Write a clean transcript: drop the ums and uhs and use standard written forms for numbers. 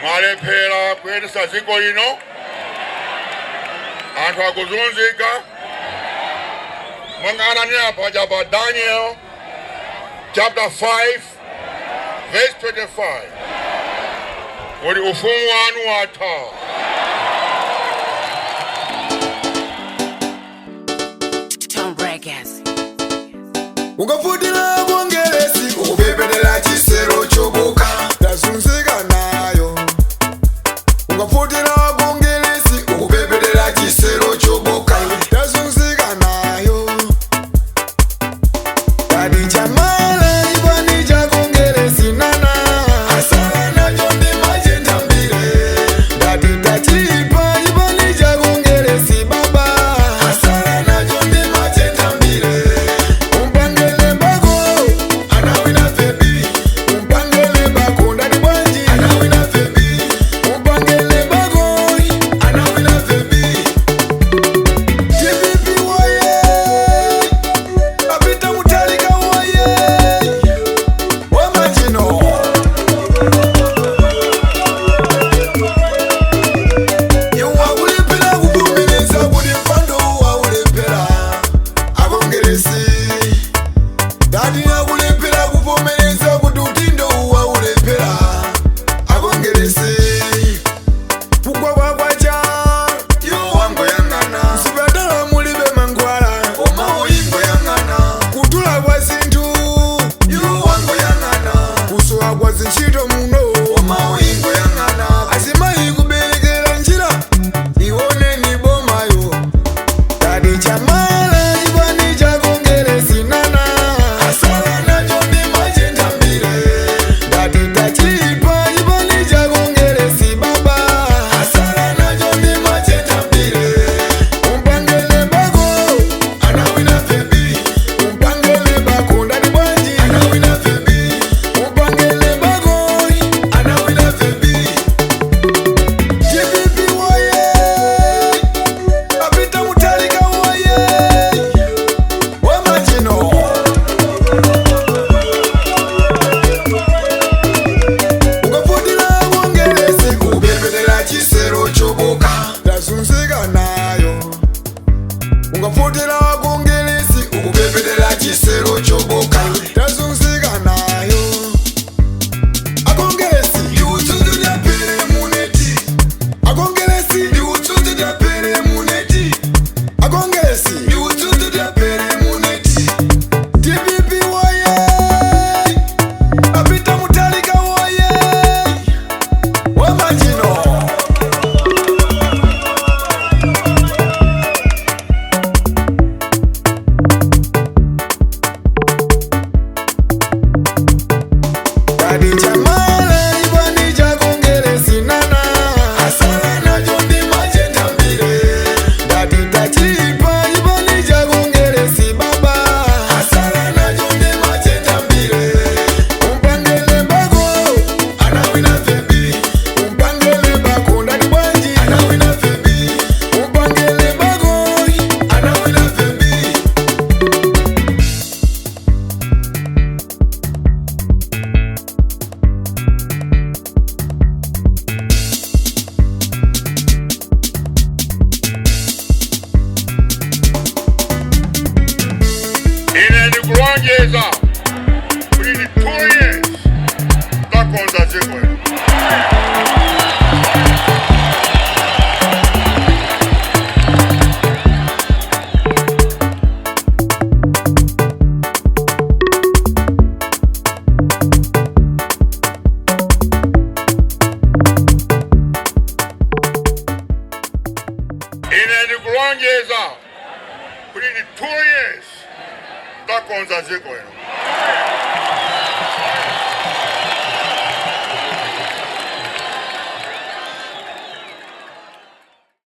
Mwalephera kuyendetsa dziko lino, anthu akuzunzika. Monga ananena paja pa Daniel chapter 5 verse 25 kuti ufumu wanu watha. Tom Records. Ungafutila kongeresi ukupepetela chisero choboka tazunzika nayo. Ungafutila kongeresi ukupepetela chisero choboka tazunzika nayo. Tadi chamala ibani cha kongeresi nana asala nacho ndi majenda mbire. Dati tachipa ibani cha kongeresi baba asala nacho ndi majenda mbire. Umpangele bako anawina febi, umpangele bako ndani bwanji anawina febi, umpangele bako anawina febi. TPP woye, apita Mutalika woye, wamachino. Wakulepera kuvumirisa kuti mpando waulepera akongeresi dati akulepera kuvomereza kuti utindo waulepera akongeresi kugwa kwakwacha iwo wangoyang'ana msipatala mulibe mankhwala koma uyingoyang'ana kutula kwa zinthu iwo wangoyang'ana kusowa kwa zintchito muno koma uyingoyang'ana azimayi kuberekera njira ioneni bomayo. Tadi chamala ibani cha kongeresi nana asala nacho ndi majenda mbire. Dati tachipa ibani cha kongeresi baba asala nacho ndi majenda mbire. Umpangele bako anawina febi, umpangele bako ndani bwanji anawina febi, umpangele bako anawina febi. TPP woye, apita Mutalika woye, wamachino. Ukafutila kongeresi ukupepetela chisero choboka tazunzika nayo. Ungafutila kongeresi ukupepetela chisero choboka tazunzika nayo. Akongeresi ndiutsutsu lyapere muneti, akongeresi ndiutsutsu lyapere muneti, akongeresi ndiutsutsu lyapere muneti. TPP woye, apita Mutalika woye, wamachino. Tadi chamala ibani cha kongeresi nana asala nacho ndi majenda mbire. Dati tachipa ibani cha kongeresi baba asala nacho ndi majenda mbire. Umpangele bako anawina febi, umpangele bako ndani bwanji anawina febi, umpangele bako anawina febi. Ine ndikulonjeza kuti in 2 years takonza dziko lino. Ine ndikulonjeza kuti in 2 years takonza dziko lino.